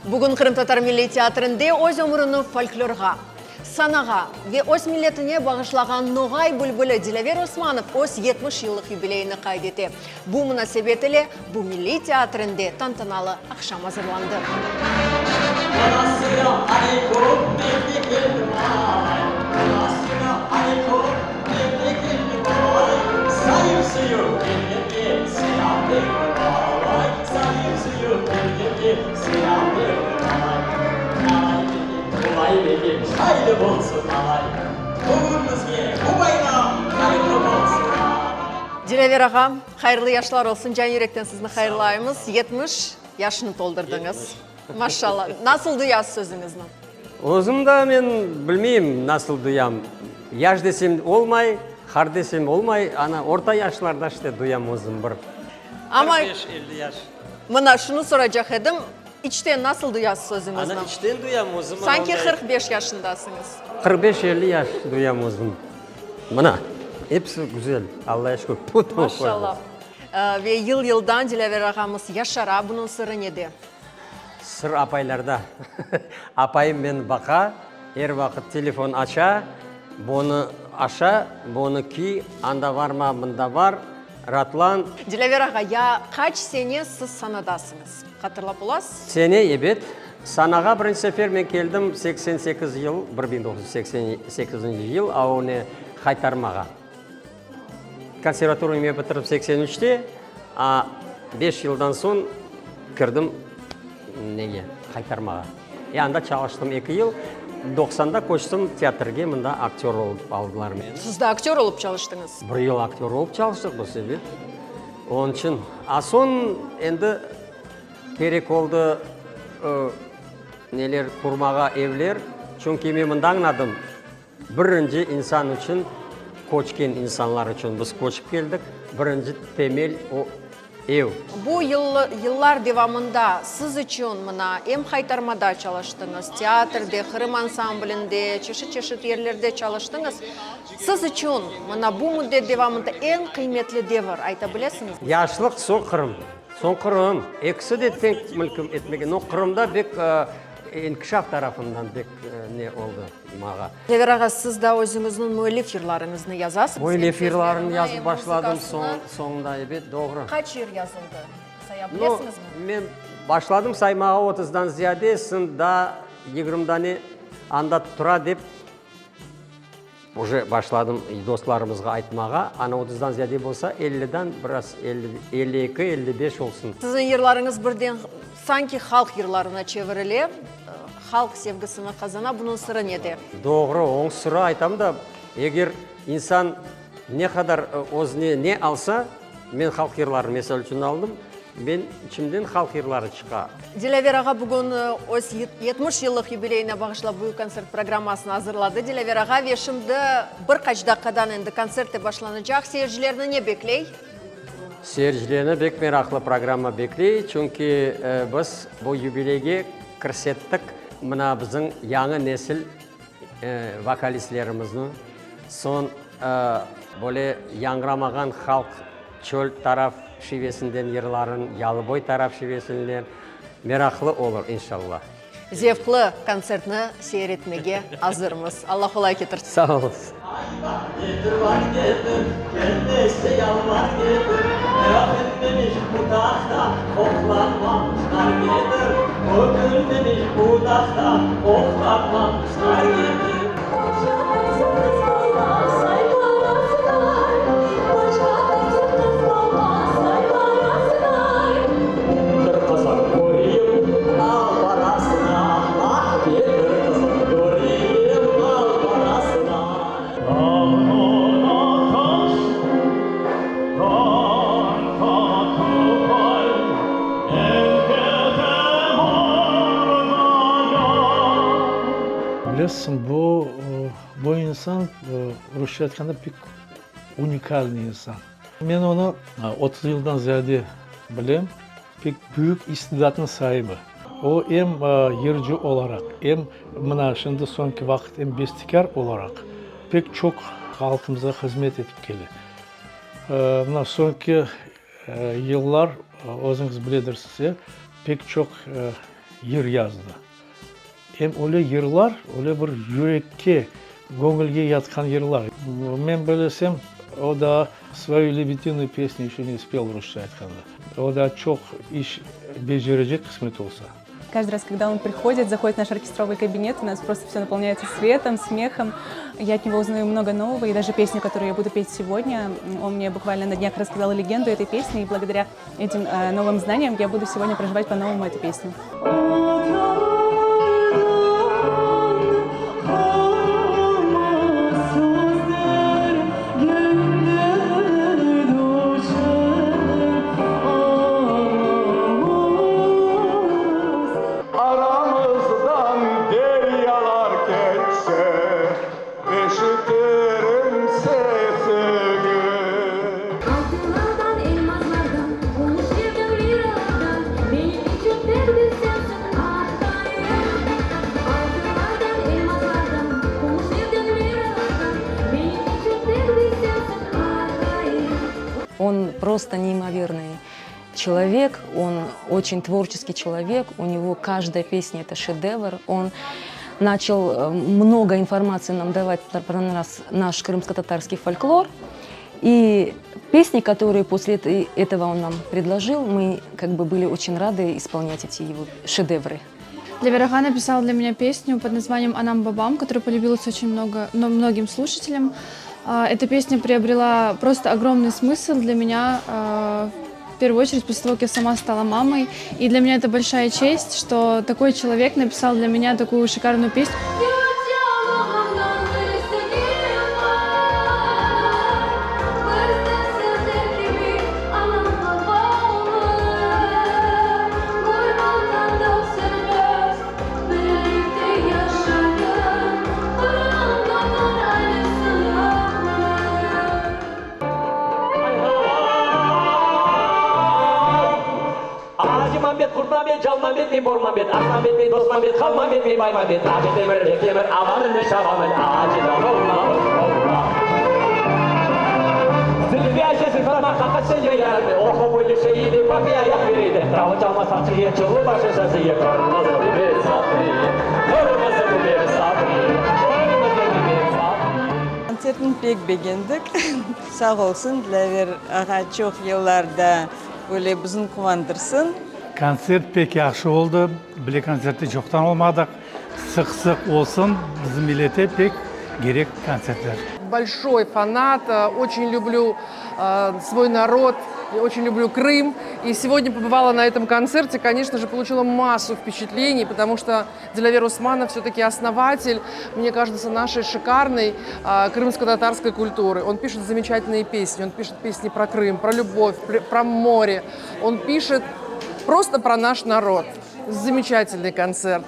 Bugün Qırımtatar milliy teatrinde öz ömrüni folklorğa, sanağa ve öz milletine bağışlağan Noğay bülbüli Dilâver Osmanov öz 70 yıllıq yubileyini qayd ete. Bu munasebet ile bu milliy teatrinde tantanalı aqşam azırlandı. Dilâver ağa, hayırlı yaşlar olsun, can yürekten sizni hayırlaymız. 70 yaşnı toldurdıñız. Maşallah. Nasıl duyasız özüñizni? Özüm da men bilmeyim nasıl duyam. Yaş desem olmay, qart desem olmay, ana orta yaşlarda işte duyam özüm bir. Amma 45-50 yaş. Mına şunı soracaq edim, içten nasıl duyasız özüñizni? Ana içten duyam özüm. Sanki 45 yaşındasıñız. 45-50 yaş duyam özüm. Mına, episi güzel, Allağa şükür. Maşallah. Ve yıl-yıldan Dilâver ağamız yaşara, bunıñ sırı nede? Sır apaylarda. Apayım meni baqa, er vaqıt telefon aça, bonı aşa, bonı kiy, anda varma, mında var, ratlan. Dilâver ağa, ya qaç sene siz sanadasıñız? Hatırlap olasız? Sene, ebet. Sanağa birinci sefer men keldim 88 yıl, 1988 yıl, a o ne, Haytarmağa. Konservatoriyanı men bitirdim 83-te, a beş yıldan soñ kirdim nege, Haytarmağa. E anda çalıştım eki yıl, doqsanda köçtim teatrge, mında aktör olıp aldılar meni. Siz de aktör olıp çalıştıñız? Bir yıl aktör olıp çalıştıq biz, ebet. Onıñ içün, a soñ endi kerek oldı neler qurmağa, evler, çünki men mında añladım, Birinci insan içün, köçken insanlar içün biz köçip keldik, birinci temel o, ev. Bu yıllar devamında siz içün mına em Haytarmada çalıştıñız, teatrde, Qırım ansamblinde, çeşit-çeşit yerlerde çalıştıñız. Siz içün mına bu müddet devamında eñ qıymetli devir, ayta bilesiñizmi? Yaşlıq, soñ Qırım. Soñ Qırım. Ekisi de teñ mülküm etmege. No, Qırımda bek inkişaf tarafından bek ne oldı. Mağa. Dilâver ağa, siz daa özüñizniñ müellif yırlarıñıznı yazasıñız? Müellif yırlarını yazıp başladım soñunda, ebet, doğru. Qaç yır yazıldı, saya bilesiñizmi? Men başladım saymağa otuzdan ziyade, soñ daa yigirmi dane anda tura dep, uje başladım dostlarımızğa aytmağa, ana otuzdan ziyade bolsa, ellidan biraz, elli, 52, 55 olsun. Siziñ yırlarıñız birden sanki halq yırlarına çevirile. Halq sevgisini qazana, bunıñ sırı nede? Doğru, onıñ sırı aytam da, eger insan ne qadar özüne ne alsa, men halq yırlarını mesel içün aldım, men içimden halq yırları çıqa. Dilâver ağa bugün öz 70 yıllıq yubileyine bağışlap büyük kontsert programmasını azırladı. Dilâver ağa, ve şimdi bir qaç daqqadan endi kontsert de başlanacaq. Seyircilerni ne bekley? Seyircilerni bek meraqlı programma bekley, çünki biz bu yubileyge kirsettik mına bizim yañı nesil vokalistlerimizni, soñ böyle yañğıramağan halq çöl taraf şivesinden yırların, yalıboy taraf şivesinden, meraqlı olur, inşallah. Zevqlı kontsertni seyir etmege azırmız. Alla qolay ketirsin. Sağ oluñız. Bilesiñ, bu, bu insan, rusça aytqanda, pek unikalnıy insan. Men onı 30 yıldan ziyade bilem. Pek büyük istidatnıñ saibi. O, em yırcı olaraq, em mına şimdi soñki vaqıt em bestekâr olaraq pek çoq halqımızğa hızmet etip kele. Mına soñki yıllar, özüñiz biledirsiz, pek çoq. yır yazdı. Em öyle yırlar, öyle bir yürekke, göñülge yatqan yırlar. Men bilesem, o daa svoyu lebedinuyu pesnю eşe ne spel, rusça aytqanda. O daa çoq iş becerecek, qısmet olsa. Каждый раз, когда он приходит, заходит в наш оркестровый кабинет, у нас просто все наполняется светом, смехом. Я от него узнаю много нового, и даже песню, которую я буду петь сегодня, он мне буквально на днях рассказал легенду этой песни, и благодаря этим э, новым знаниям я буду сегодня проживать по-новому эту песню. Aramızdan deryalar keçse, eşitirim sesiñi. Altınlardan, elmazlardan, gümüşlerden, liralardan Menim içün tek bir sensiñ aqayım. Altınlardan, elmazlardan, gümüşlerden, liralardan Menim içün tek bir sensiñ aqayım. Он просто неимоверный человек, он очень творческий человек, у него каждая песня это шедевр. Он начал э, много информации нам давать про нас, наш крымско-татарский фольклор. И песни, которые после этого он нам предложил, мы как бы были очень рады исполнять эти его шедевры. Дилявер ağa написал для меня песню под названием «Анам Бабам», которая полюбилась очень много, но многим слушателям. А, Эта песня приобрела просто огромный смысл для меня, а, в первую очередь после того, как я сама стала мамой. И для меня это большая честь, что такой человек написал для меня такую шикарную песню. Yolağımdan birisi bar, Bir sesinde kibi anam babamı, Bir vatanda serbest birlikte yaşayıp, Qırımtatar ailesini. Acımambet, Qurtmambet, Jalmambet, men Bormambet, Aqmambet, men Dosmambet, Qalmambet, men Baymambet, Acı temir, Bektemir, Aman men şabamın, Acı da Kontsertni pek begendik. Sağ olsun, Dilâver ağa çoq yıllar da böyle bizni quvandırsın. Kontsert pek yahşı oldı. Böyle kontsertte çoqtan olmadıq. Sıq-sıq olsun, bizim millete pek kerek kontsertler. Большой фанат, э, очень люблю э, свой народ, я очень люблю Крым. И сегодня побывала на этом концерте, конечно же, получила массу впечатлений, потому что Дилявер Усманов все-таки основатель, мне кажется, нашей шикарной э, крымско-татарской культуры. Он пишет замечательные песни, он пишет песни про Крым, про любовь, про море. Он пишет просто про наш народ. Замечательный концерт.